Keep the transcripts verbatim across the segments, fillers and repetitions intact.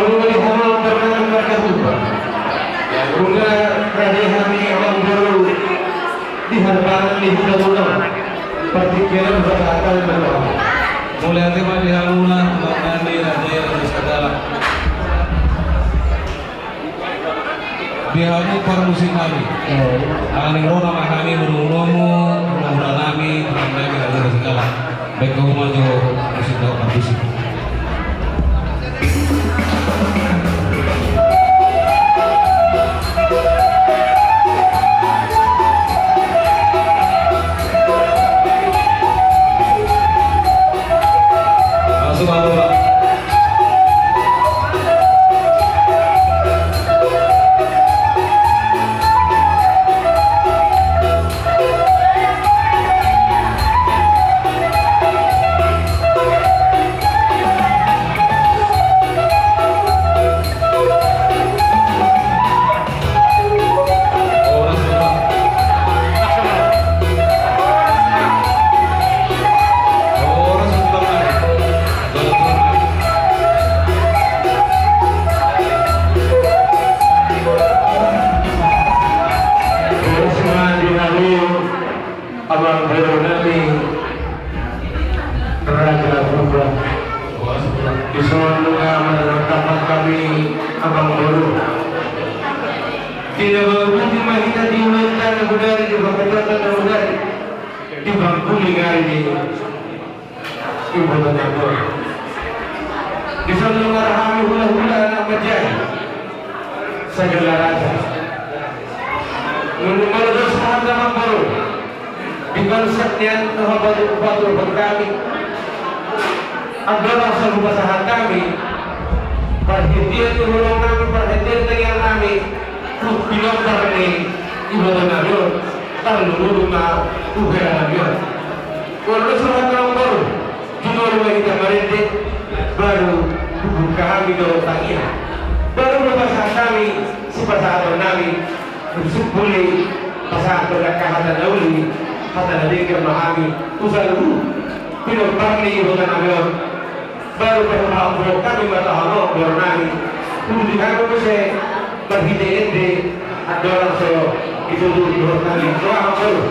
Molo di hamu amang boru nami marga Tuban, nunga rade hami amang boru di harbangan ni huta Tuban, partingkian pasahat hami ma tu hamu. Mauliate ma di hamuna amang nami, raja, raja sagala. Di hamu parmusik nami. Alani ro nama hami, manomu-nomu hulahula nami, amang nami, raja, raja sagala. Baik, kau maju musik, kau parmusik. Amang boru nami, raja purba. Dison nunga marmartabat hami amang boru. Di na mauruti ma hita di ulaonta na bodari, di pangkatanta na bodari, di pangkuling ari ni ibotona on. Dison nunga ra hami hulahula anak manjae, sagala raja. Molo, molo dos sahat amang boru, di bangsa nian na hupatur, hupaturhon hami, andorang so hupasahat hami parhitean ni holong nami, parhitean tangiang nami, tu pinompar ni ibotona on, tarlumobi ma tu hela nami on. Molo dos sahat amang boru, jumolo ma hita marende, baru hubuka hami do tangiang, baru ma pasahat hami sipasahaton nami. Dung sipuli pasahat do angka hata na uli, hata na denggan ma hami tu saluhut pinompar ni ibotona on. Baru pe hupaboa hami ma tu hamu boru nami, tu di hamu muse marhite ende, andorang so ditutur dohot nami. Doa ma boru.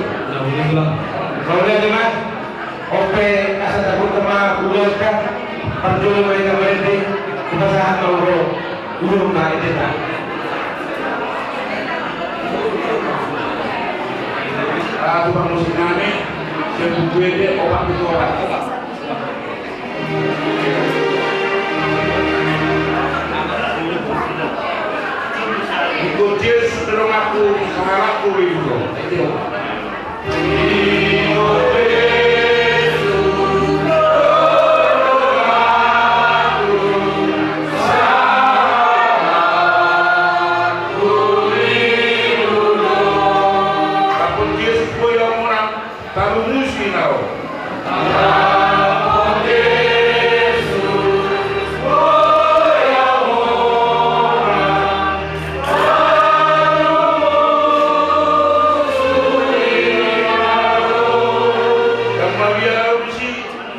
Mauliate ma. On pe asa tabuka ma ulaonta, parjolo ma hita marende, hupasahat ma ulaonta. Ah, tukang musik nami, siap buku ende, opat pitu opat. Ikut jis, terus aku, salah aku itu.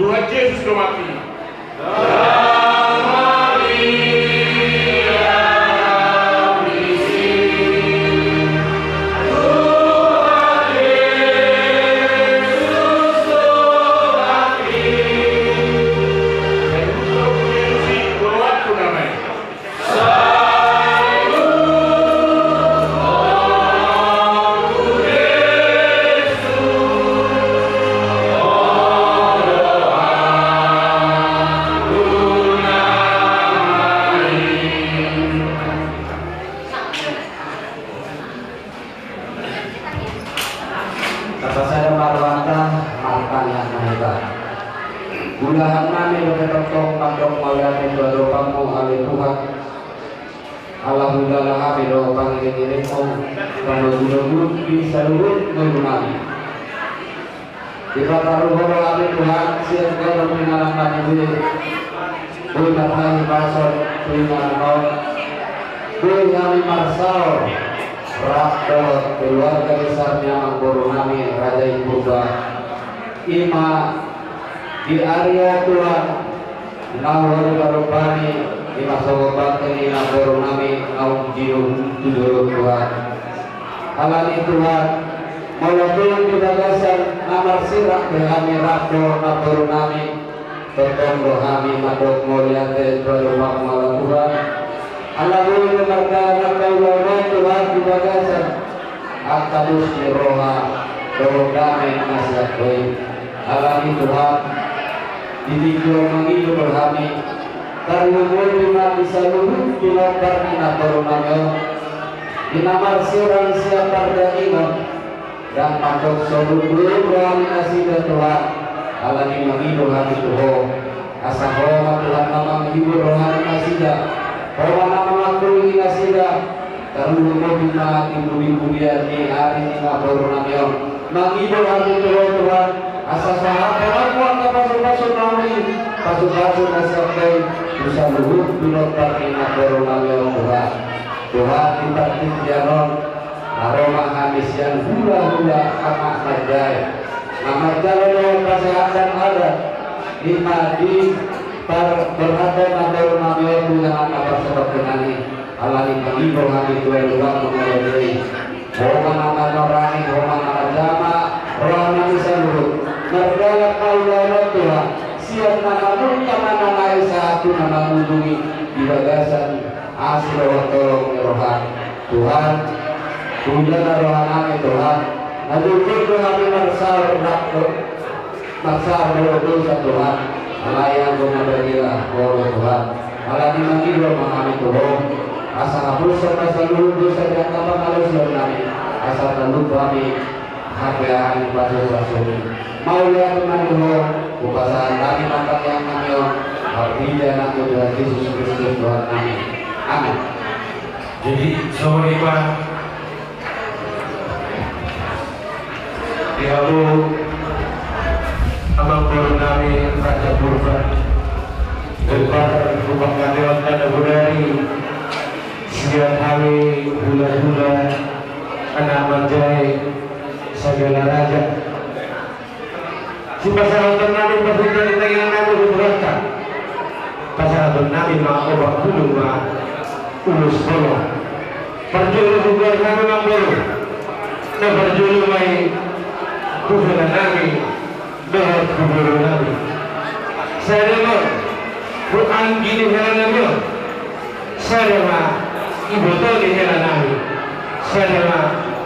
Tuhan Jesus do mati. Tapasada ma rohanta, martangiang ma hita. Ulahan nami dope tongtong mandok mauliate tu adopanmu ale Tuhan. Ala huilala hami do pangiringiringmu, panogunogu di saluhut ngolu nami. Dipataruhon do hami Tuhan sian ganup inganan nami be. Boi marhahipason tu inganan on. Boi hami marsaor rap dohot keluarga besar ni amangboru nami Raja i Purba. Ima di ari on Tuhan, na hualualu bani Di masa opat ni namboru nami naung jinunjung tu jolo Tuhan. Alani Tuhan, molo tung di bagasan na marsirang be hami rap dohot namboru nami, tongtong do hami mandok mauliate tu adopanMu ala Tuhan. Ala boi do mardalan na paulaon Tuhan di bagasan angka dos ni roha dohot dame na sian Ho i. Alani Tuhan, di tingki on mangido do hami, tarlumobi ma di saluhut pinompar ni namboru nami on, di na marsirang sian pardagingon, ndang mandok so hundul roha ni nasida Tuhan, alani mangido hami tu Ho. Asa Ho ma Tuhan na manghibur roha ni nasida, Ho ma na mangkulingi nasida, tarlumobi ma di pudipudian ni ari ni namboru nami on. Mangido hami tu Ho Tuhan, asa sahat rohaM angka pasupasu na uli, pasupasu na sian Ho i, tu saluhut pinompar ni namboru nami on Tuhan. Tuhan, di partingkian on, na ro ma hami sian hulahula anak manjae, na manjalo dohot pasahathon adat, i ma di par-, parhata namboru nami on tu inganan na parsabot nami. Alani mangido hami tu adopanMu na loja i. Ho ma na manorangi, Ho ma na manjama roha nami saluhut. Mardalan ma ulaon on Tuhan, sian na mamungka manang na sahat tu na mangujungi di bagasan asi dohot holong ni rohaM. Tuhan, huida ma roha nami Tuhan, na jotjot do hami marsaor rap dohot marsaor dohot dosa Tuhan, alai anggo na badia Ho do Tuhan. Alani mangido ma hami tu Ho, asa hapushon ma saluhut dosa di angka pangalaosion nami, asa talup hami hapeahan ni pasupasu-Mu. Mauliate ma di Ho, hupasahat hami ma tangiang nami on, marhite AnakMu Tuhan Jesus Kristus Tuhan nami. Amin. Jadi, songon i ma di hamu amangboru nami Raja Purba, Purba, Purba Kadeon, tanda bonari sian hami hulahula anak manjae Sagala Raja. Sipasahaton nami parhitean ni tangiang nami tu Tuhanta. Pasahaton nami ma opat pulu ma ulos holong. Parjolo hugoar hami ma boru. Na parjolo ma i tu hela nami dohot tu boru nami. Sada ma tu anggi ni hela nami on. Sada ma iboto ni hela nami. Sada ma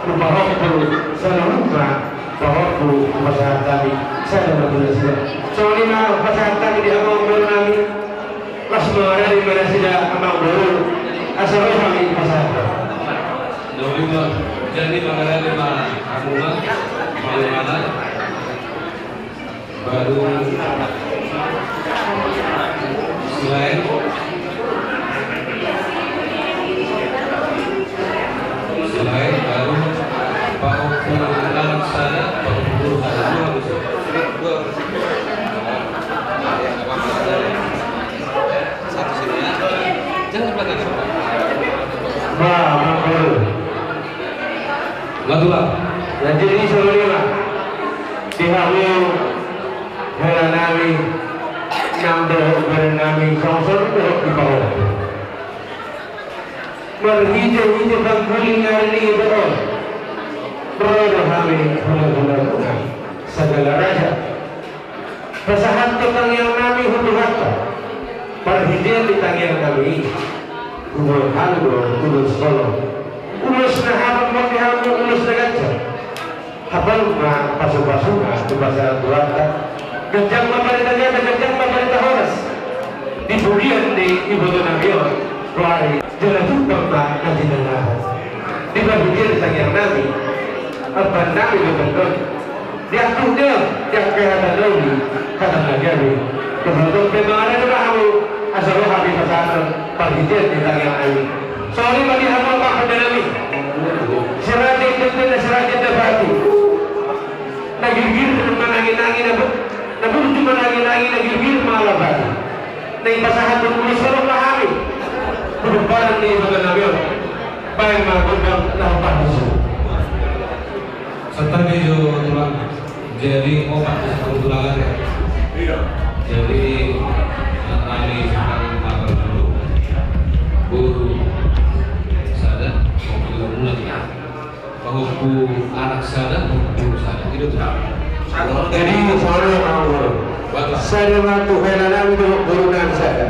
tu pahompu, sada ma tu pahompu pasahat hami. Sada ma tu nasida. Songon i ma pasahat hami di hamu boru nami. Las mangarade ma nasida amang boru. Asa ro hami pasahat. Jadi mangarade ma hamu ma. Baru selain, selain baru Pak Gubernur sana, Pak Gubernur sana, dua harus. Dua harus. Satu sini ya. Jangan belakang. Nah, Pak Gubernur. Matulang. Jadi songon i ma di hamu hela nami nang dohot bere nami songon songon dohot di pahompu. Marhitehite pangguling ari ni ito on ro do hami hulahula Sagala Raja. Pasahathon tangiang nami tu Tuhanta. Parhitean ni tangiang nami i huboan hamu do ulos holong. Ulos na habang ma di hamu, ulos na ganjang. Habang ma pasupasuna tu basa Tuhanta. Ganjang ma barita gata, ganjang ma barita horas. Di pudian ni iboto nami on roha i. Jala jumpang ma na jinalahan. Di parhitean ni tangiang nami, amban nami do tongtong. Di angka dia, di angka hata na uli, hata na gabe. Tongtong pe mangarade ma hamu asa ro hami pasahathon parhitean ni tangiang nami. Songon i ma di hamu amang pande nami. Siraja inda, siraja inda batu. Na girgir mananginangi na bu-, na burju mananginangi na girgir ma ala batu. Naeng pasahathon ulos holong ma hami tu pomparan ni iboto nami on. Baen ma gondang na panusu. Santabi jo tulang. Jadi opat kebetulan ya. Iya. Jadi, eh, kami sedang lapar dulu. Pahompu anak sada, pahompu sada. I do tu. Jadi, sada ma tu hela nami dohot boru nami sada.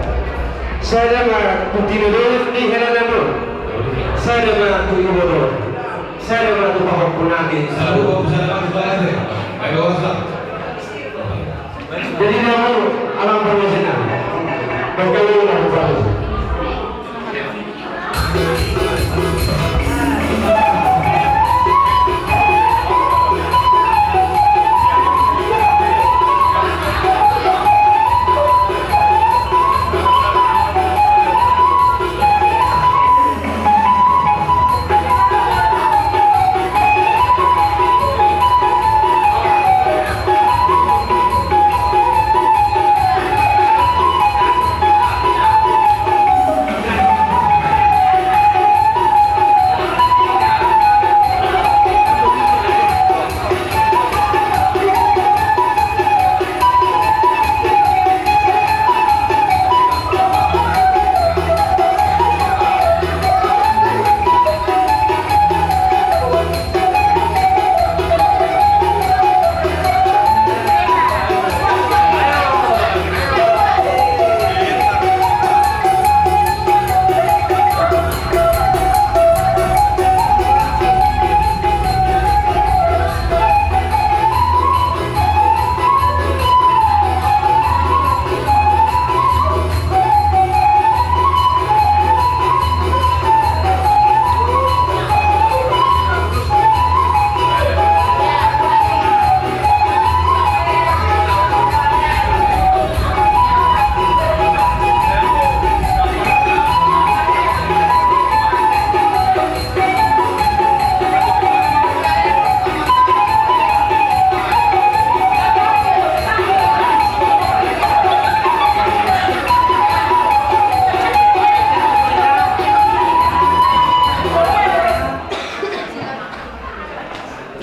Sada ma tu tinodohon ni hela nami on. Sada ma tu iboto. Sada ma tu pahompu nami. Sada ma tu sada ma tu sada. Ayo, sada. Jadi, nama amang parmusik nami. Bagaimana amang parmusik?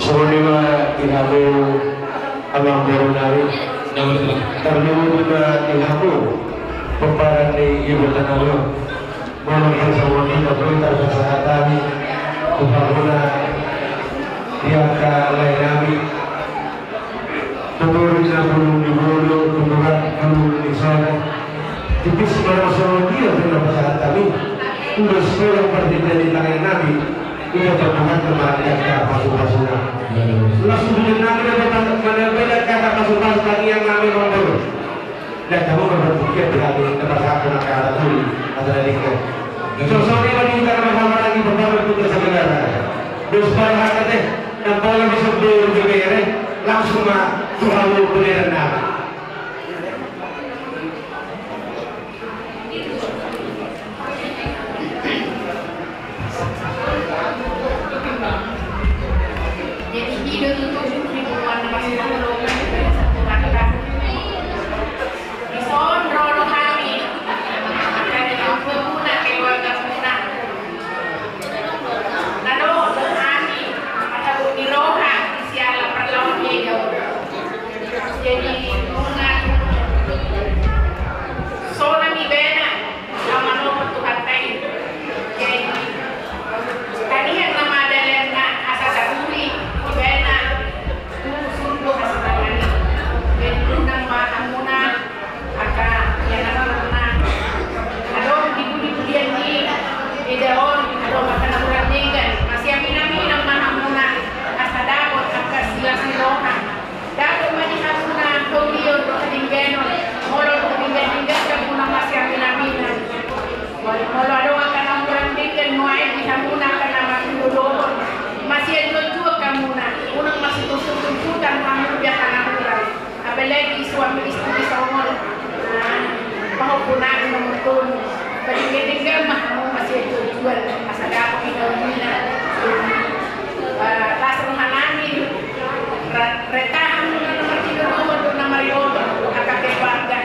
Songon i ma di hamu amang boru nami. Tarlumobi ma di hamu pomparan ni iboto nami on. Molo songon i ma boi tarpasahat hami tu hamuna di angka lae nami. Tutur na bulung ni boru, tuturan bulung ni sada. Tipis ma songon dia pe na pasahat hami. Ulos pe na parhite ni tangiang nami. Ida jatuhan teman di angka pasu-pasuna. Laos tuturan nami na pasahat hami di angka pasu-pasu tangiang nami, amang boru. Dang tabo marpikir di hami na pasahat hami angka anak tuli atau anak dingka. Songon i ma di hita na marhahamaranggi, pamoruon tu hita saudara. Dos parhata te, na pola bisa buru bebere, langsung ma tu hamu peledan nama. Jadi, i do tutu di bulan na masuk, dison ro do hami, angka ni ompunmuna, keluargamuna. Na dohot do hami, mata bot ni roha, siala parlaon ni do. Jadi, nunga so nami bena, na manopot Tuhanta i. Jadi, tanian nama dalanna asa saburi, ibana, tu surgo hasanangan i. Jadi, nunga ma hamuna, angka, ia na maruna. Adong di budi-budian ni, eda on, adong angka na hurang denggan. Masiaminaminan ma hamuna, asa dapot angka silas ni roha. Dapot ma di hamuna haulion dohot hadengganon, molo dung denggan-denggan hamuna masiaminaminan. Molo adong angka na hurang denggan nuaeng di hamuna angka na marhinodohon, masianjuan-juan hamuna, unang masitumpuk-tumpukan hamu di angka na hurang. Apalagi suami istri songon, ah, pahompunami nomor tolu. Padenggan-denggan ma hamu masianjuan-juan, asa dapot hinaulina. Ah, las rohanami, ra-, reta hamuna na marhinodohon dohot na mariboto, angka keluarga.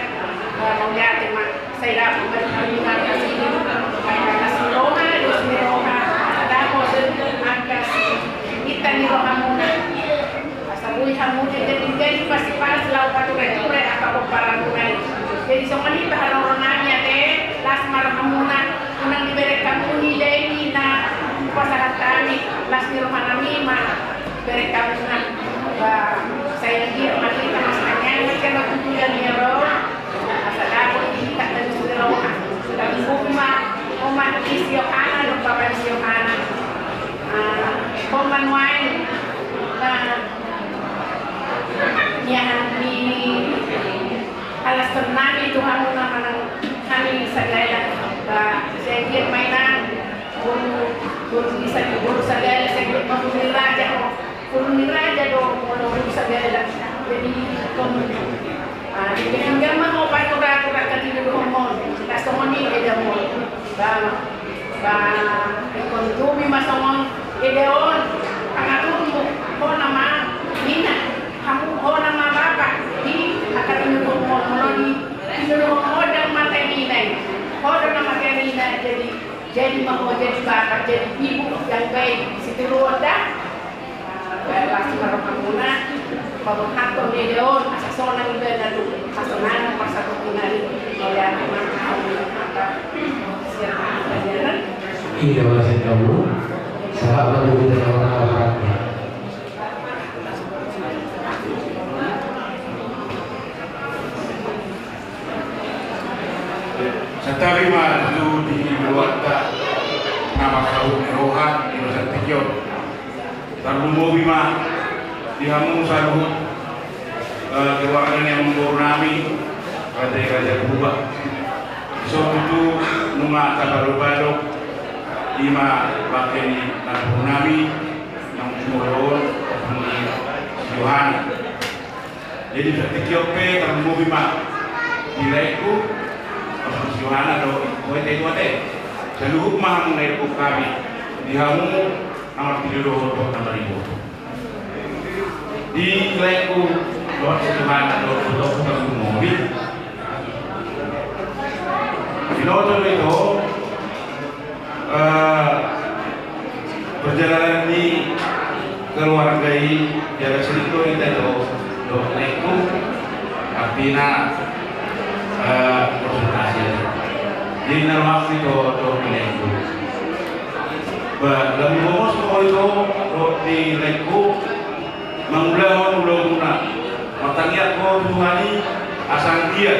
Ah, mauliate ma, sai dapot ma di hamuna angka si, angka las ni roha, dos ni roha, asa dapot angka si, inta ni rohamuna. Asa boi hamu denggan-denggan, pasi-pasi laho pature-ture angka pomparanmuna i. Jadi songon i ma haroro nami ate, las ma rohamuna, unang dibereng hamu ni leni na hupasahat hami, las ni rohanami ma Berkabunan ba saya dia mati sama sekalian macam aku juga niro. Asa dapot di tak dan segera. Tapi bumi ma oma isi Yohana lupa kan si Yohana. Pemanuain. Nah, ya di alas tenang itu kamu nama nang kami segala. Saya dia mainan. Boru, boru bisa di boru sagala, saya dia boru ni raja do. Boru ni raja do, boru, boru sagala. Jadi kon, ah, jadi tinggal ma ho pato ratu raka di dulu homon. Kastomoni eda mo. Ba, ba, kon tumi ma songon eda on. Pangaturmu ho nama nina. Hamu ho nama bapa di angka di dulu homon. Molo di dulu homon dan mata nina. Ho do nama nina jadi Jadi ma ho jadi bapa jadi ibu yang baik di situ ruang dah. Baik pasti baru kamu nak. Baru kantor dia daun asa sonang ibadah tu asa nana pas aku kenali. Oleh aku maka aku apa siapa pelajaran. Iya masih kamu. Sahabat kita sama-sama. Santabi ma tutu di rohanta na mangkaholongi roha di bagasan tingki on. Tarlumobi ma di hamu saluhut, eh, keluarga ni amangboru nami, Raja i Raja Purba. Dison tutu nunga tapado-pado i ma bangke ni namboru nami na jumolo on, si Yohana. Jadi, di tingki on pe tarlumobi ma di laengku, maksud si Yohana do, dohot i dohot i. Saluhut ma hamu na didok hami, di hamu na martinodohon dohot na mariboto. Di laengku dohot si Yohana do, dohot tarlumobi. Binoto do ito, eh, perjalanan ni keluarga i, jala sering do hita do, do laengku, artina, eh, konsultasi. Jadi na rohangku do, do laengku. Ba, lamu gomos do ito, do di laengku, mangulahon ulaonmuna. Martangiang ho tu Tuhan i, asa anggiat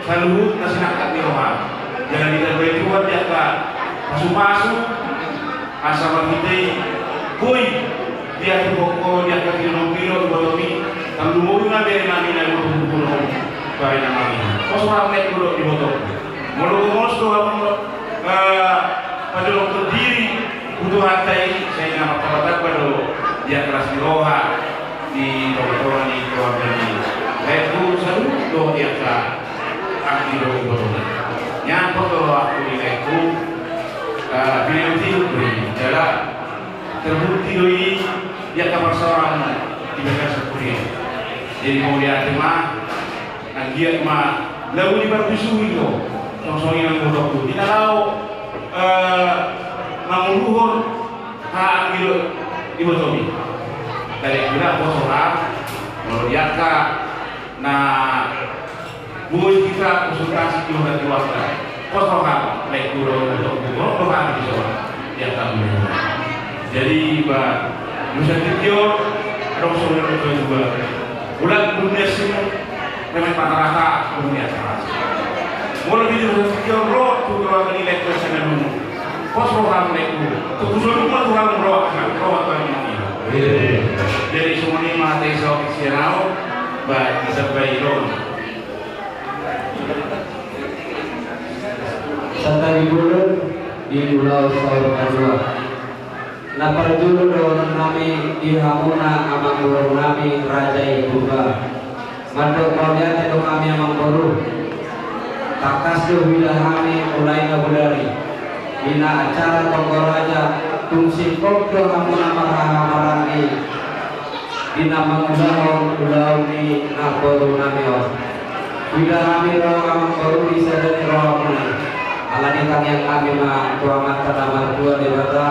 saluhut na sinangkap ni roha. Jala ditambai Tuhan di angka pasupasu, asa marhite i boi diaturhon ho di angka tinodohonmi dohot ibotomi, tarlumobi ma bere nami na dua pulu pulu on, bere nami. Pos ma laengku dohot iboto. Molo gomos do hamu, eh, pajolonghon diri tu Tuhanta i, sai na martamba-tamba do dia keras ni roha di tonga-tonga ni keluarga ni laengku saluhut do di angka anggi dohot iboto. Nian pos do rohangku di laengku, eh, pinaihut-ihut do i, jala terbukti do i di angka parsaoran di bagasan huria. Jadi mauliate ma, anggiat ma laho diparbisuhi do, songon i nang botoku. Di na laho, eh, manguluhon haha anggi dohot ibotomi. Dari kira pos roha, molo di angka na boi hita konsultasi di roha di rohanta. Pos roha, laengku dohot ibotoku, ro roha di so, di angka boi. Jadi, ba, di bagasan tingki on, adong songon na didok dua. Bulan dunia sini, memang rata-rata dunia keras. Molo di bagasan tingki on ro, tu keluarga ni laengku sian na dulu. Pos roham laengku. Tu solu ma Tuhan ro, ro Tuhan ini. Jadi songon i ma hata i saotik sian ahu, ba, ditambai roha. Santabi bolon di ulaon saur matua. Na parjolo dohonon nami di hamuna amangboru nami Raja i Purba. Mandok mauliate do hami amangboru. Tangkas do huida hami mulai na bodari. Di na acara tonggo raja tung singkop do hamuna marhaha maranggi. Di na mangulahon ulaon ni namboru nami on. Huida hami ro amangboru di sada ni rohamuna. Alani tangiang hami ma tu Amanta na martua Debata,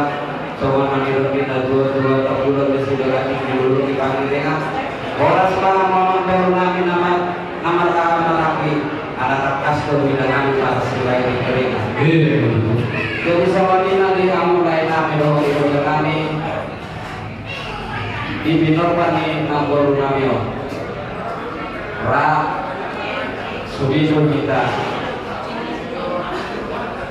songon na nidok ni natuatua, tapulon ni sidorating di ulu ni pangiringan. Horas ma hamu amangboru nami na mar-, na marhaha maranggi, ala tangkas do huida hami marsilahi ni keringat. Jadi songon i ma di hamu lae nami dohot iboto nami. Di pinomparni namboru nami on, ra sude do hita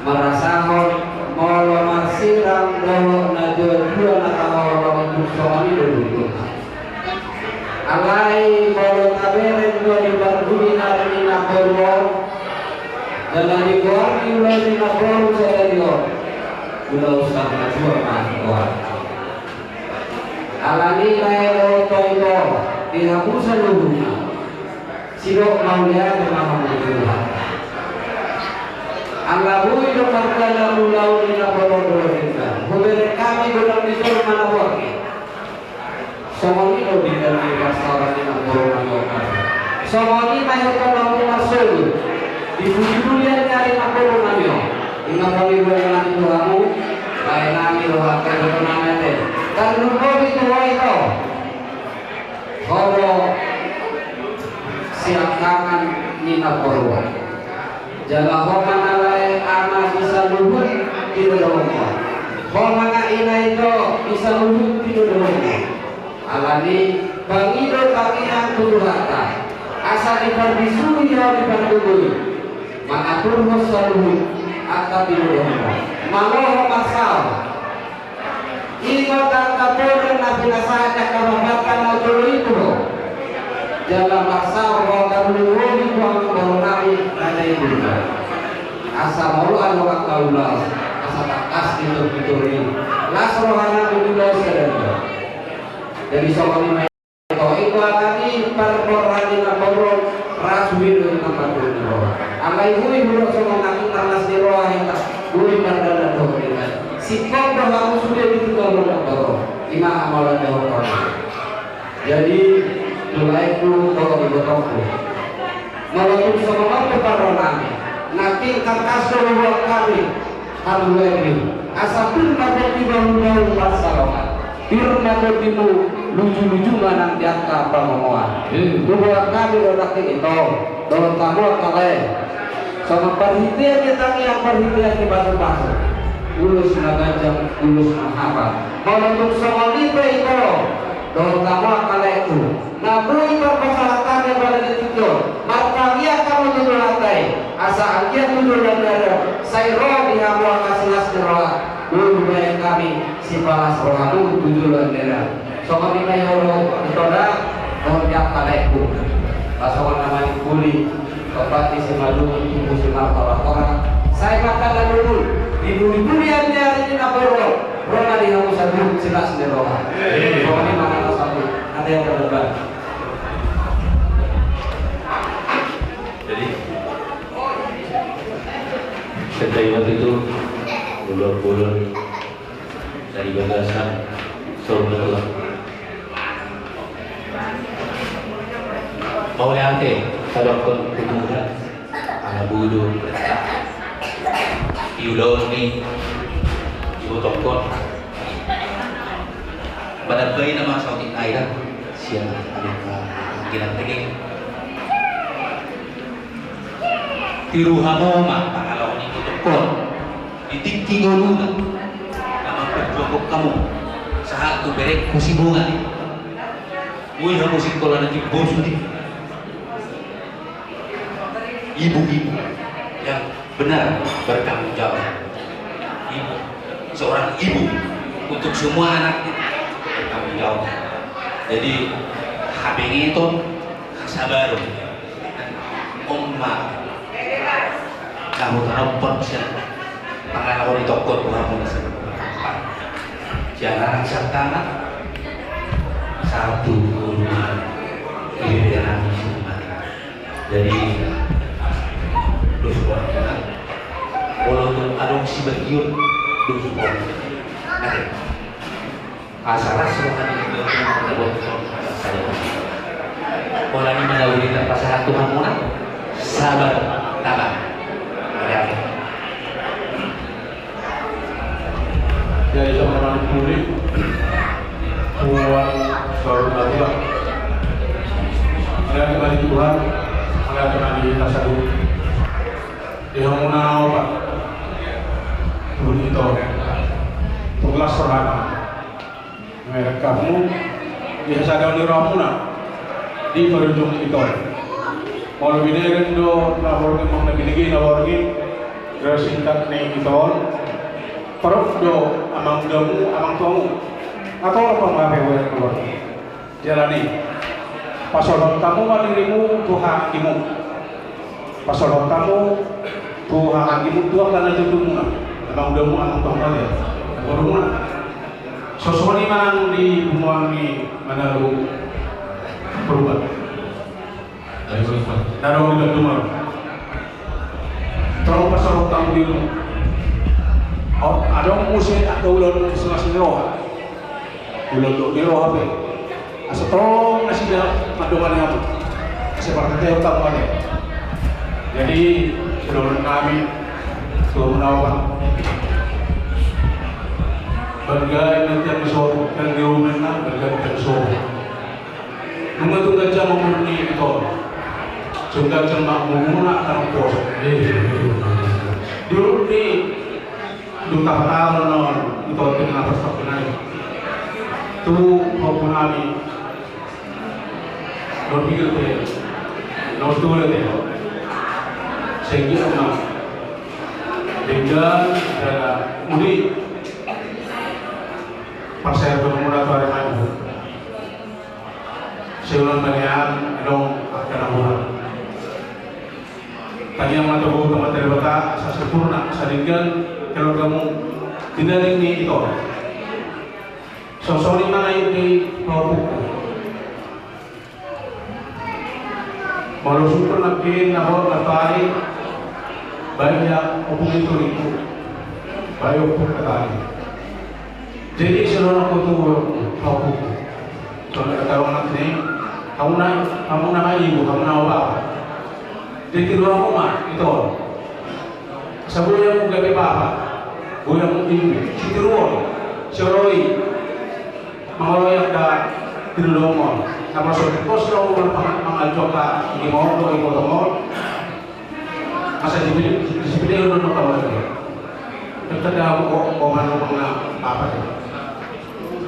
marasahon molo marsirang dohot na juajua na taholongi, tung songon i do butuhna. Alai molo tabereng do di parbue nami namboru on, jala digoar di ulaon ni namboru sadari on, ulaon sahat na tua ma goar. Alani i lae dohot ito, di hamu saluhutna, sidok mauliate ma hamu tu Tuhan. Ala boi do mardalan ulaon ni namboru on dohot denggan, hubereng hami godang ni jolma na borngin. Songon i do denggan ni parsaoran ni namboru nami on. Songon i ma hita na marsogot di pujipujian ni ari namboru nami on. Ingot hami do nami tu hamu, baen nami roha, angka iboto nami ate. Tarlumobi tu ho ito. Ho do siangkangan ni namboru on. Jala ho ma na lae ama di saluhut pinodohononmuna. Ho ma na ina ito di saluhut pinodohononmuna. Alani i, pangido tangiang tu Tuhanta, asa diparbisuri ho di parbue i, mangaturhon saluhut angka pinodohononmuna. Malo ho marsaor. Ingot angka podang na pinasahat ni angka bapanta na jolo i tu ho. Jala marsaor ho tarlumobi tu angka boru nami na naeng i tu ho. Asa molo adong angka ulaon, asa tangkas pintor-pintor i. Las roha nami tu ho sadari on. Jadi songon i ma. Ito, ito, alani parborhat ni namboru on, ra sude do hita mardalan ni roha. Alai boi do songon nangkin marlas ni roha hita, boi mardalan dohot denggan. Singkop do hamu sude di tingki on namboru on. I ma hamu na dohot on. Jadi, tu laengku dohot ibotongku, molo tung songon on pe parro nami, nangkin tangkas do huboan hami hamu lae, asa pir ma tondimu bahu-bahu pansalongan, pir ma tondimu luju-luju manang di angka pangomoan. Hmm. Huboan hami do nangkin ito dohot hamu angka lae, songon parhitean ni tangiang, parhitean ni pasu-pasu, ulos na ganjang, ulos na hapal. Molo tung songon i pe ito dohot hamu angka laengku, na boi tarpasahat hami apala di tingki on, martangiang hamu tu Tuhanta i, asa anggiat tu joloan ni ari on sai ro di hamu angka silas ni roha, boi hubaen hami sipalas rohamu tu joloan ni ari on. Songon i ma i olo, ito da, dohot di angka laengku. Pasongon na manimbuli, tombak ni simalungun, tubu simarhora-hora, sai mangkalalulul di buli-bulian ni ari ni namboru on, ro ma di hamu saluhut silas ni roha. Songon i ma hata saluhut. Ate, ate, ate. Jadi, setelah itu, ulur-ulur dari bagasan, saudara. Mauliate, sadokon tu Tuhan, ala boi do di ulaon ni ibotongkon. Padambai nama sautik nai da, sian anggiat tege. Tiru hamu ma pangalaho ni ibotongkon di tingki ngoluna, na mamperjuangkon hamu sahat tu berengku si Bongan i. Boi hamu sikola na jimbosu di ibu-ibu yang benar bertanggung jawab. Ibu, seorang ibu untuk semua anaknya bertanggung jawab. Jadi, habengeton, hasabaron. On ma na hutanophon sian pangalaho ni tongkon tu hamu na saluhut. Sian anak sian tama, sahat tu ibebere nami si Bongan. Jadi, dos rohamuna. Molo tung adong sibagion, dos rohamuna. Ate. Asa las roha ni ibotongkon. Pola ni ma na uli tarpasahat tu hamuna, sabar, tabang. Oke, oke. Jadi, songon na manimbuli, Tuhan selalu maju. Mauliate ma di Tuhan, mauliate ma di hita saluhut. Di hamuna opat, tu ito, tung las rohana. Merek kamu, Di hasadaon ni rohamuna di parujung ito on. Molo binereng do na borngin, manang na binege na borngin, gerar singkat ni ito on. Parop do amangdamu, amangtuamu. Atau apa mape wayang keluar. Jala ni, pasolhot hamu ma dirimu tu haanggimu. Pasolhot hamu tu haanggimu, tu angka na jolomuna, amangdamu, amangtuamu, borumuna. Songon i ma nang di punguan ni Manalu Purba. Na adong di Gandungan. Tolong pasolhot hamu dirimu. Adong muse angka ulaon muse masih roha. Ulaon do ni roha pe. Asa tong nasida mandongani hamu. Asa parhata hamu ate. Jadi, saudara nami, saudara nami, bangga nanti yang so, yang di rumah, bangga yang so. Nunga tunggal jam umur ni ito. Tunggal jam umur na tanah pos. Di rumah ni Dung tapatalon on, ito tengah pas pakunai. Tu pakunami. Nol pikir te. Nol tule te. Segi ama. Dengan dana uli. Pasal bermula tu hari minggu. Siulang banian dong akan amuran. Tadi yang mata bau teman dari bata, asa sempurna, asa denggan, keluargamu, dinaring ni ito. Sosoni mana ini, mau buku. Molo sungkun nangkin na hot na tari, baen ia ompung i tu lingku, baen ompung na tari. Jadi, songon on ma tu, hau. Songon on ma tu, hamuna, hamuna ma ibu, hamuna ma bapa. Jadi, dua homa, ito. Asa boi hamu gabe bapa, boi hamu ibu, sitiruon, sioloi, mangoloi angka tiruon on. Na molo so pos do mangaljoka, di molo, di molo, asa di sipilihon do kawan. Tetap dah, kok, kok, mana, mana, apa tu?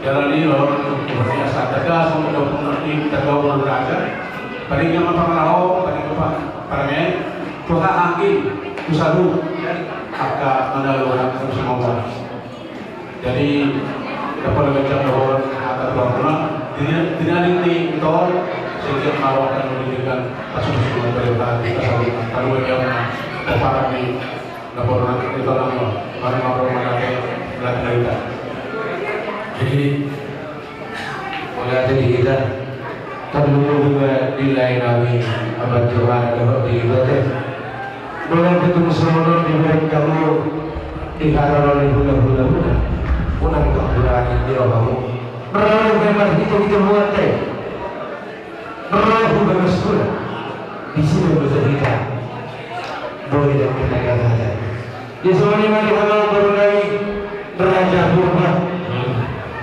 Jala ni, olo, biasa, tegas, mau dua puluh enam, tiga puluh raja. Paling yang apa, mana, oh, paling apa, paling, tu haanggi, tu salu, angka mana, olo, tu semua. Jadi, dapat lagi jam dua, atau dua puluh enam, dinaring ni ito, sehingga mau akan memberikan kasus yang berbeda, kita saling, kalau yang, apa, ni, Laporan itu nama, mana laporan mana ke, belakang kita. Jadi, mulai dari kita, terlebih juga di lain kami, abad Jawa, ada di kita. Mulai ketemu semuanya di mereka kamu, di harapan di hula-hula muda. Unang kau berani, di rohamu. Berani memang kita, kita buat, eh. Roha hubagas hula, disi do bercerita. Boi dan kita kata. Di sini mari halo baru nami Raja Purba.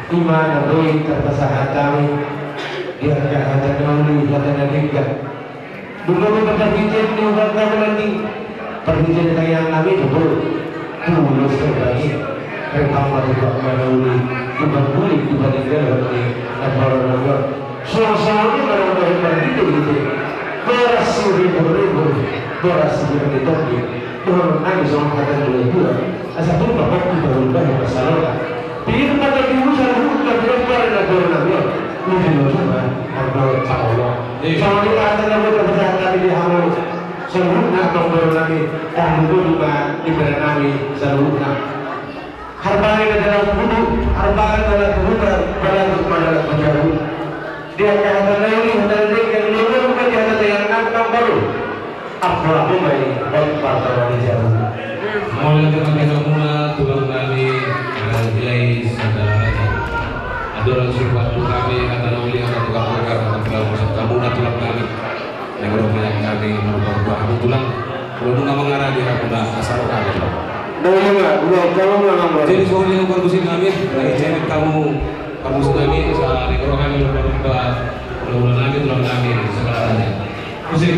Imana boi terpasahat kami. Dia kata nauli, kata nadika. Bukan berkata hijau di ubat kami nanti. Parhite ni tangiang nami tu Tuhan. Tulos terbagi. Reham mati bak manauli. Tuhan bulik, Tuhan tinggal hati. Namparo namparo. Suang-suang ni manamparo parhite hite. Boras si ribur-ribur. Boras si bilang di topi. Tuhan nami suang kata dua dua. Asa pun bapak kita berubah masalah. Pir mata di usaha hukum tapi lembar dan namparo namparo. Mungkin lo cuma namparo sama Allah. Sama dia kata namparo kata kata di hamu. Saluhutna tong boru nami, tanggung boru ma di bere nami saluhutna. Harbani na dalan kudu, harbani na dalan kudu, balatuk ma dalan kujaru. Di angka hata nauli, hata nauli, yang lolo bukan di hata yang nantang baru. Apa aku mai, baik partai di jaru. Mulai dengan kita mula, tulang nami, eh, Gilai Sandara Raja. Aturan sumpah tu kami, hata nauli, hata tukang tukar, hata tukang musik, kamu na tulang nami. Yang roh yang kami merubah-rubah hamu tulang. Kalau nunga mangarani hamu na asal kami. Dua lima, dua, kalau nggak nambah. Jadi soalnya yang bagus ini kami, lagi jadi kamu, kamu tsunami, sa-, yang roh kami merubah-rubah, ulang-ulang kami, tulang kami, sekarang aja. Musik.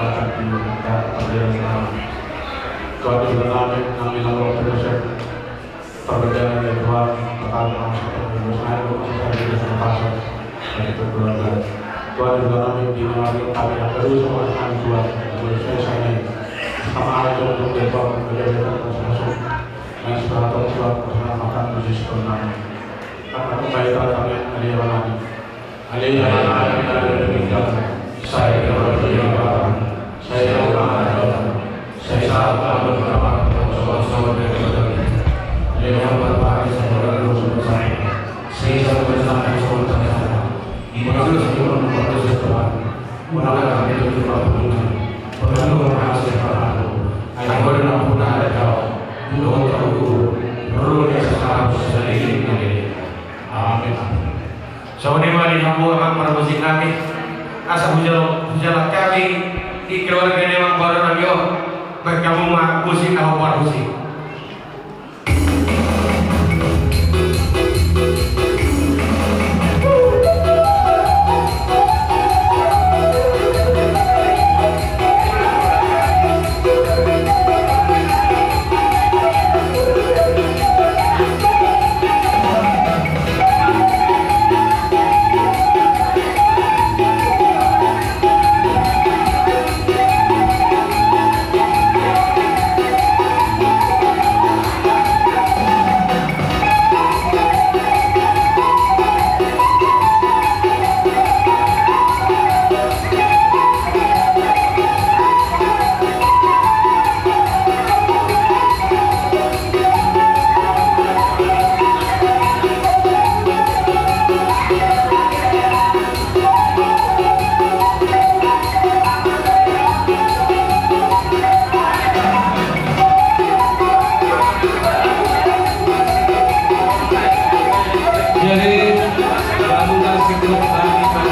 Tuhan, di dalam Tuhan, kami dalam proses perbedaan dari Tuhan, pertama, satu, dua, satu, satu, satu, satu, satu, Tuhan, di dalam kami, kami akan terus sama dengan Tuhan, terus saya sana. Sama aja untuk Tuhan, menjadi terus masuk. Dan setelah Tuhan, Tuhan, makan puji syukur nama. Karena kembali kami, hari yang lain. Hari yang lain, saya berdoa. Songon i ma di hamu amang parmusik nami, asa hujalo, hujalo hami di keluarga ni amang boru nami on, baen hamu ma musik na hombar musik. Jadi, lalu kasih kami pada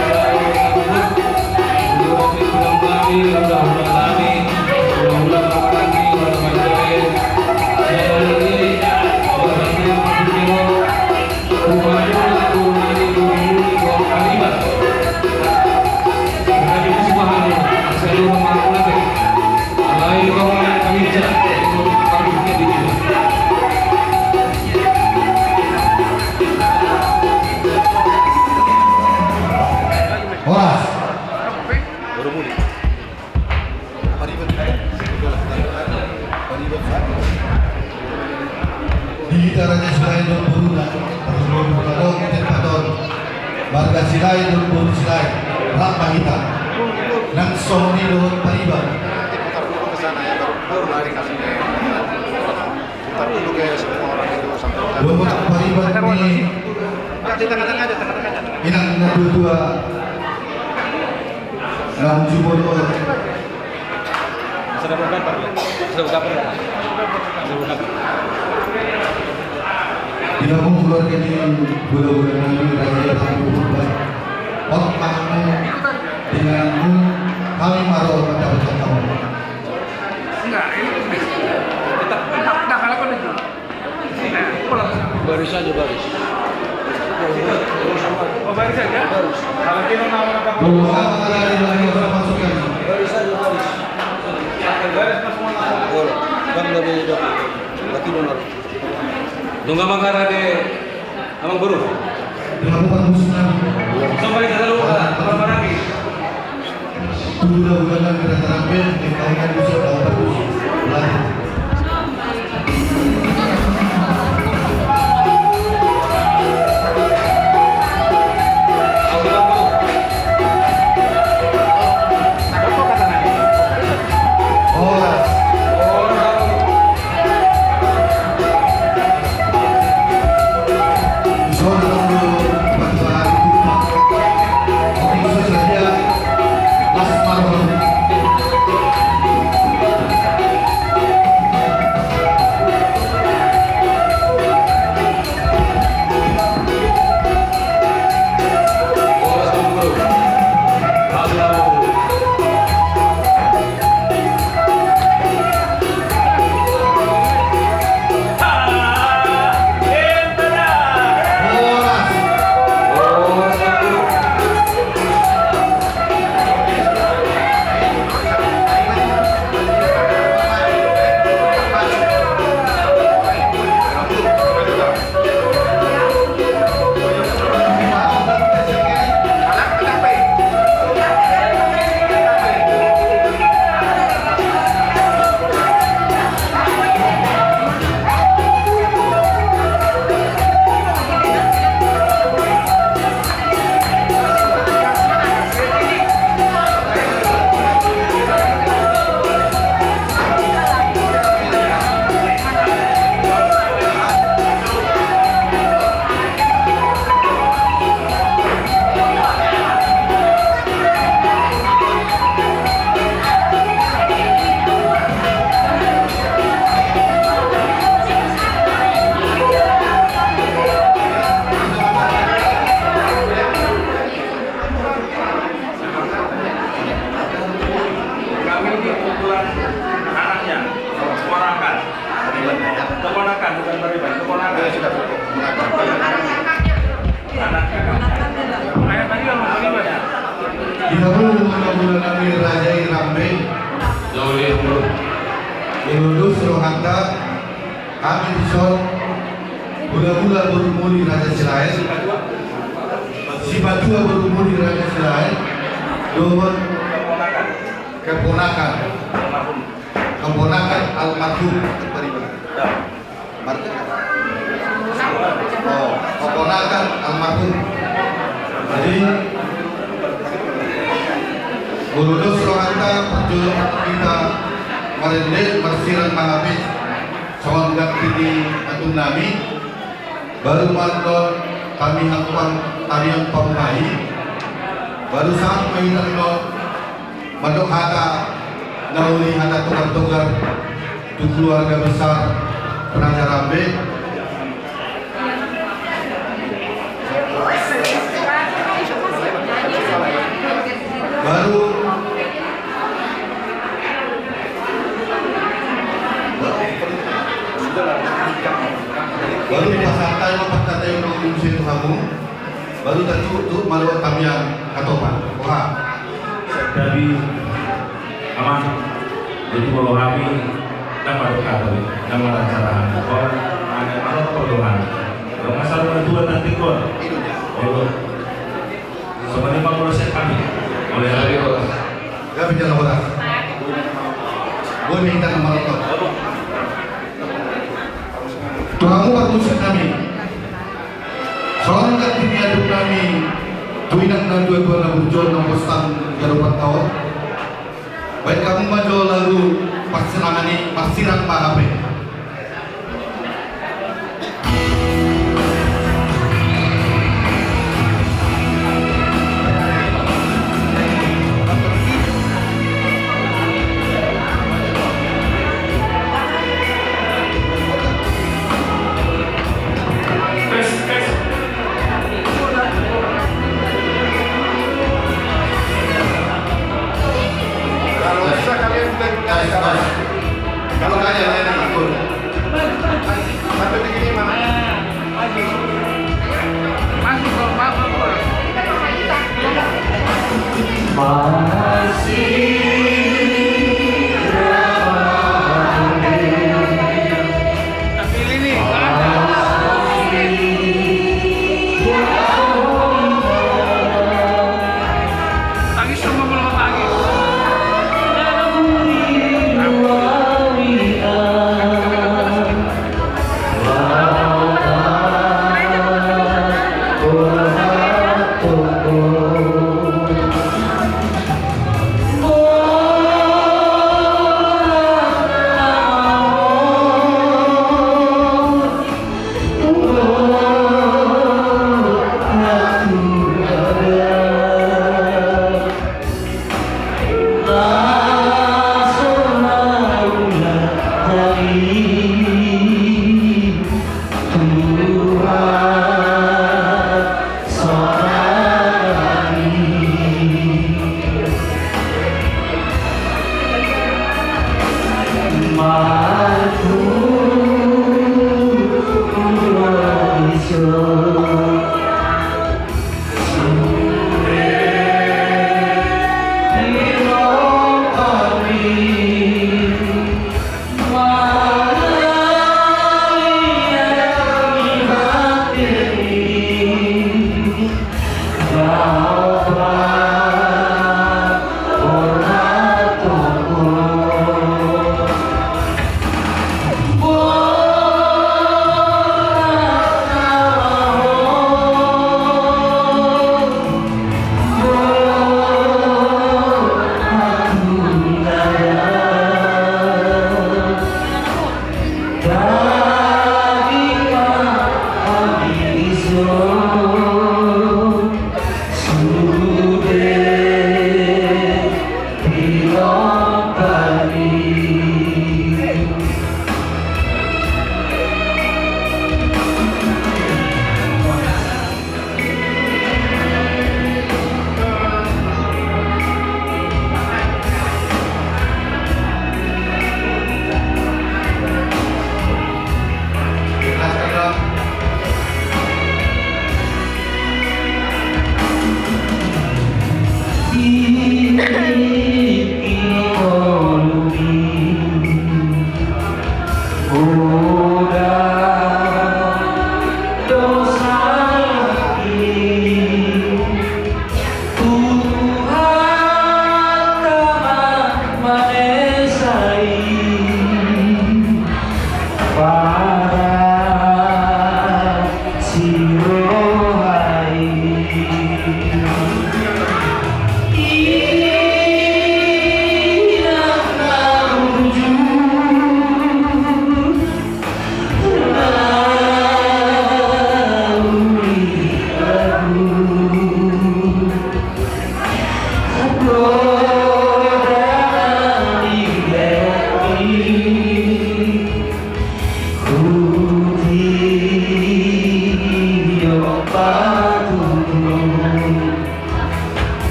Horas. Di hita Raja Silahi dohot boruna, parjolo molo adong tempat on, marga Silahi dohot boru Silahi, rap ma hita. Nang songon i dohot pariban. Dohot pariban ni inang na dua-dua. Nah, jumolo. Di hamu keluarga ni hulahula nami, raja nami, Purba. Ot ma hamu, di ingananmu, hami ma ro mandapot hamu. Enggak, ini tetap, tetap, dah, kalau kau udah Baris aja, baris. Oh, baris aja? Baris. Kalau kita mau makan baris aja, baris. Baris, Mas, mau makan. Boleh. Kan dari dapur. Laki benar. Nunga mangara de, amang boru. Sampai ke dalam, Pak Marani. Hami dison hulahula boru muli Raja Silaen, sipatua boru muli Raja Silaen, dohot keponakan, keponakan almarhum. Oh, keponakan almarhum. Jadi, molo dos rohanta, parjolo hita marende, marsirang ma hape songon ganti ni atung nami. Baru ma annon hami angkup, hami angkup pamuhai. Baru sahat ma hita annon mandok hata na uli, hata togar-togar tu keluarga besar Raja Rambe. Baru, baru pasahat hami ma panghataion on muse tu hamu. Baru tatutup ma dohot tamiang hatopan. Boha? Jadi, Amang, jadi molo hami, ndang mandok hata be, ndang marcara hami. Boha, hami mandok pardomuan. Molo nunga saur matua tantingkon. Molo. Songon i ma molo sian hami. Molo hami bolas. Gabe jala bolas. Boi ma hita na marotok. Tu hamu parmusik nami. Songon ganti ni atung nami, tu inang na tua-tua na burju on, na pos garup taon. Baen hamu ma jo lagu parsirangan i, marsirang ma hape. Kalau bisa kalian juga ikut. Kalau kalian yang ikut. Sampai begini, Mas.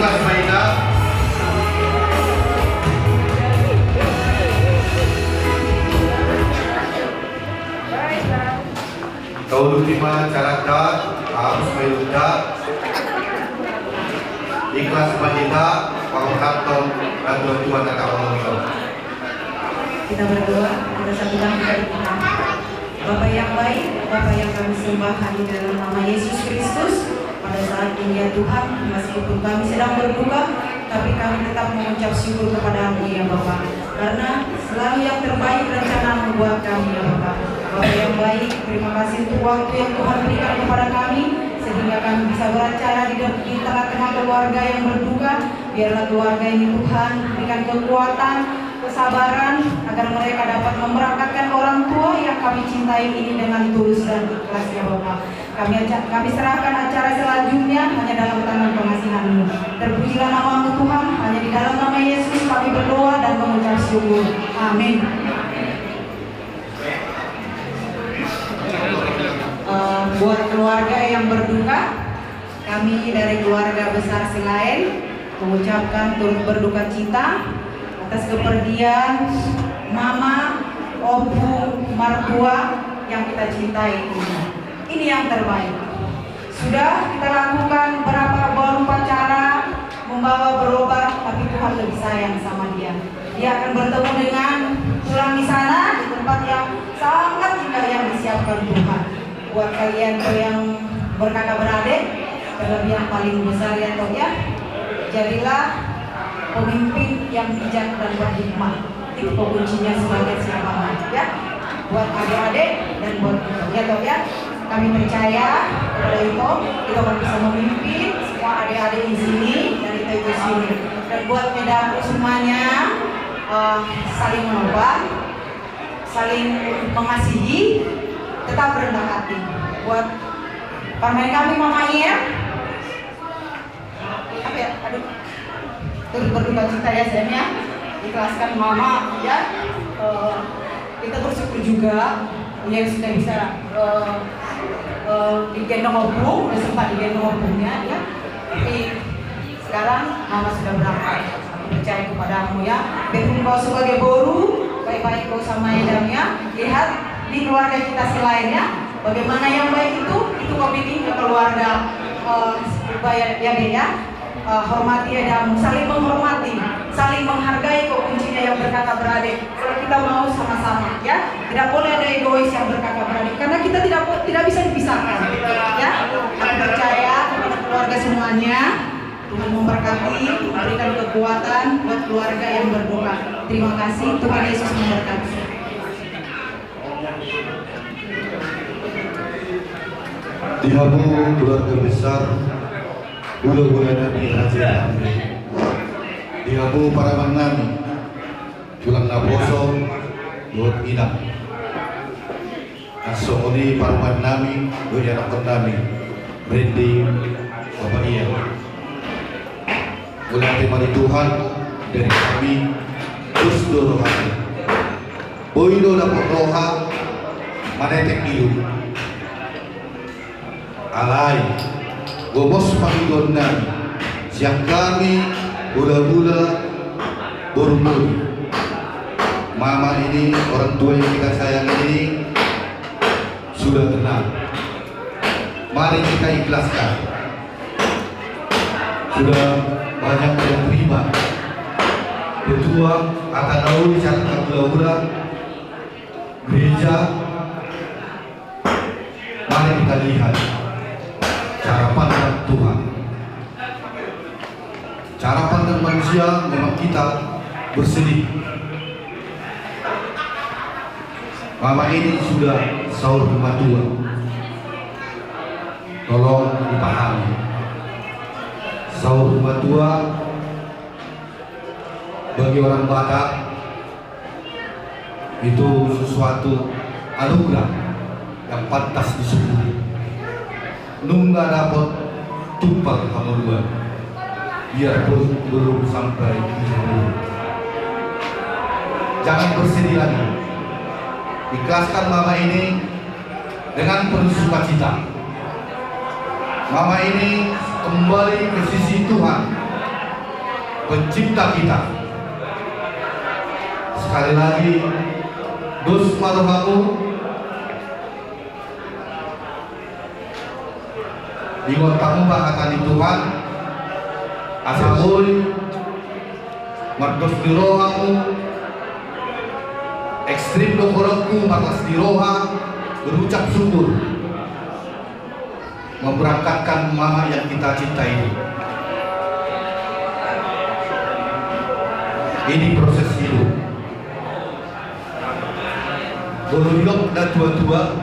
Ikhlas ma hita. Tauluti ma caranta, arus ma hita. Ikhlas ma hita, pangorhathon na tua-tua na tahaholongi. Kita berdoa, kita satukan hati kita. Bapa yang baik, Bapa yang kami sembah hanya dalam nama Yesus Kristus, pada saat ini ya Tuhan, meskipun kami sedang berduka, tapi kami tetap mengucap syukur kepada-Mu ya Bapa, karena selalu yang terbaik rencana-Mu buat kami ya Bapa. Bapa yang baik, terima kasih untuk waktu yang Tuhan berikan kepada kami, sehingga kami bisa beracara di, di tengah-tengah keluarga yang berduka. Biarlah keluarga ini Tuhan berikan kekuatan, kesabaran, agar mereka dapat memberangkatkan orang tua yang kami cintai ini dengan tulus dan ikhlas ya Bapa. Kami aja, kami serahkan acara selanjutnya hanya dalam tangan pengasihan-Mu. Terpujilah nama-Mu Tuhan, hanya di dalam nama Yesus kami berdoa dan mengucap syukur. Amin. Eh, buat keluarga yang berduka, kami dari keluarga besar Silaen mengucapkan turut berduka cita atas kepergian Mama, Ompu, Martua yang kita cintai ini. Ini yang terbaik. Sudah kita lakukan berapa, berupa cara membawa berobat, tapi Tuhan lebih sayang sama dia. Dia akan bertemu dengan tulang di sana, di tempat yang sangat indah yang disiapkan Tuhan. Buat kalian tuh yang berkakak beradik, terlebih yang paling besar ya toh ya, jadilah pemimpin yang bijak dan berhikmat. Itu kuncinya sebagai seorang anak ya. Buat adik-adik dan buat kita ya toh ya. Kami percaya kepada Ito, Ito akan bisa memimpin semua adik-adik di sini dan Ito itu sini. Dan buat kita semuanya, eh, saling menobat, saling mengasihi, tetap rendah hati. Buat parumaen kami Mama Ina, apa ya? Aduh. Turut berduka cita ya sayang ya. Ikhlaskan Mama ya. Eh, kita bersyukur juga yang sudah bisa, eh, eh, digendong Ompu, sudah sempat digendong Ompunya ya. Tapi sekarang Mama sudah berangkat. Aku percaya kepada-Mu ya. Biarpun kau sebagai boru, baik-baik kau sama Edam ya. Lihat di keluarga kita Silaen ya. Bagaimana yang baik itu, itu kau bikin ke keluarga, eh, Purba ya, ya, Dek ya. Eh, hormati Edam, saling menghormati, saling menghargai kok kuncinya yang berkakak beradik. Kalau kita mau sama-sama, ya, tidak boleh ada egois yang berkakak beradik, karena kita tidak po-, tidak bisa dipisahkan, ya. Aku percaya kepada keluarga semuanya, Tuhan memberkati, memberikan kekuatan buat keluarga yang berduka. Terima kasih, Tuhan Yesus memberkati. Di hamu keluarga besar, hulahula nami Raja Ambe. Di hamu parumaen nami, tulang naposo, dohot inang. Songon i parumaen nami, dohot ianakhon nami, Randy, Bapak Ian. Mauliate ma di Tuhan, dari kami, dos do rohami. Boi do dapot roha, manetek ilu. Alai, gomos pangidoan nami, sian hami, hulahula, boru-boru. Mama ini, orang tua yang kita sayang ini, sudah tenang. Mari kita ikhlaskan. Sudah banyak yang terima. Ketua, kata na uli, sian hula-hula gereja, mari kita lihat cara pandang Tuhan. Cara pandang manusia memang kita bersedih. Mama ini sudah saur matua. Tolong dipahami. Saur matua bagi orang Batak itu sesuatu anugerah yang pantas disyukuri. Nunga dapot tumpal hamoluan, biarpun belum sampai di hamoluan. Jangan bersedih lagi. Ikhlaskan mama ini dengan penuh sukacita. Mama ini kembali ke sisi Tuhan. Pencipta kita. Sekali lagi, dos ma rohamu. Ingot hamu ma hata ni Tuhan, asa boi mardos ni rohamu, ekstrim do horongku, marlas ni roha, berucap syukur, memberangkatkan mama yang kita cinta ini. Ini proses hidup. Molo didok na tua-tua,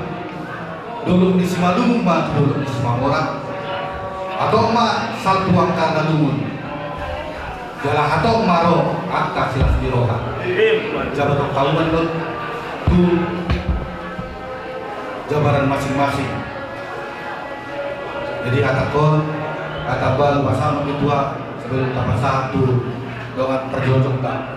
dolok ni Simalungun ma tu dolok ni Simamora. Hatop ma salpu angka na lungun. Jala hatop ma ro angka silas ni roha. Jabar hamu ma dohot tu jabaran masing-masing. Jadi hatangkon, hata balu, pasahat ma ketua, sebelum tapasahat tu dongan parjolo ta.